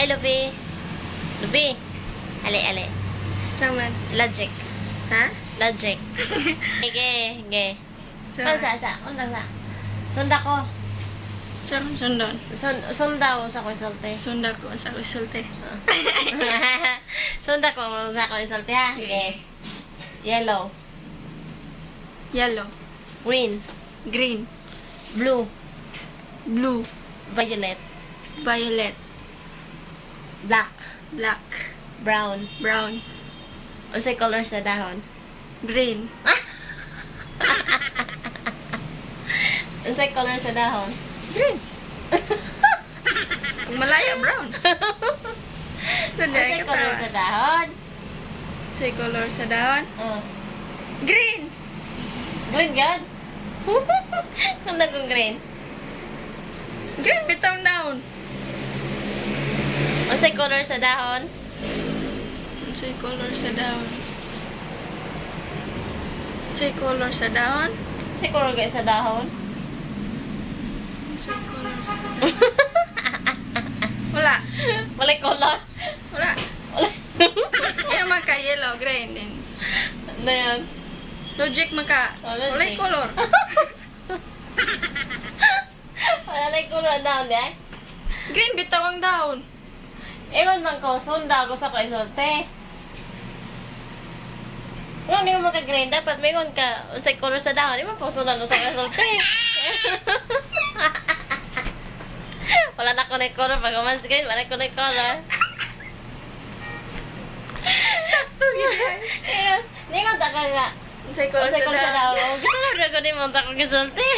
Hi, Luffy. Luffy. Ale, ale. Chaman. Logic. Ha? Logic. Sige, sige. Chaman. Sa, sa, undang sa. Sunda ko. Chaman sundon. Sunda ko sa ko isulti. Sunda ko sa isulti. Sunda ko sa ko isulti ha. Sige. Yellow. Yellow. Green. Green. Blue. Blue. Violet. Violet. Black. Black. Brown. Brown. Unsay color sa dahon? Green. Unsay color sa dahon? Green. Ang malaya, brown. Sunda Unsay ka color sa tawa. dahon? Say color sa dahon. Oh. Green. Green gad? Ano kung green? Green bitaw down. Unsay color sa dahon? Say color sa dahon. Say color sa dahon. Unsay color gay sa dahon? Say color sa dahon. Wala. Walay color. Wala. Wala. Iya man ka yellow, green din. Ano yan? Logic man ka. Oh, logic. Walay color. Wala na color ang dahon eh. Green bitaw ang dahon. Ingon man ko, sunda ako sa ko isulti. Kung hindi mo maka-green, dapat maingon ka unsay color sa dahon. Di mo po sundan sa ko isulti. Wala na ko na color. Pag umans green, wala ko na color. Yes, ningon ta ka nga. Say color Unsay sa color sa dahon. dahon. Gusto na ko ni mo ta ko gisulti.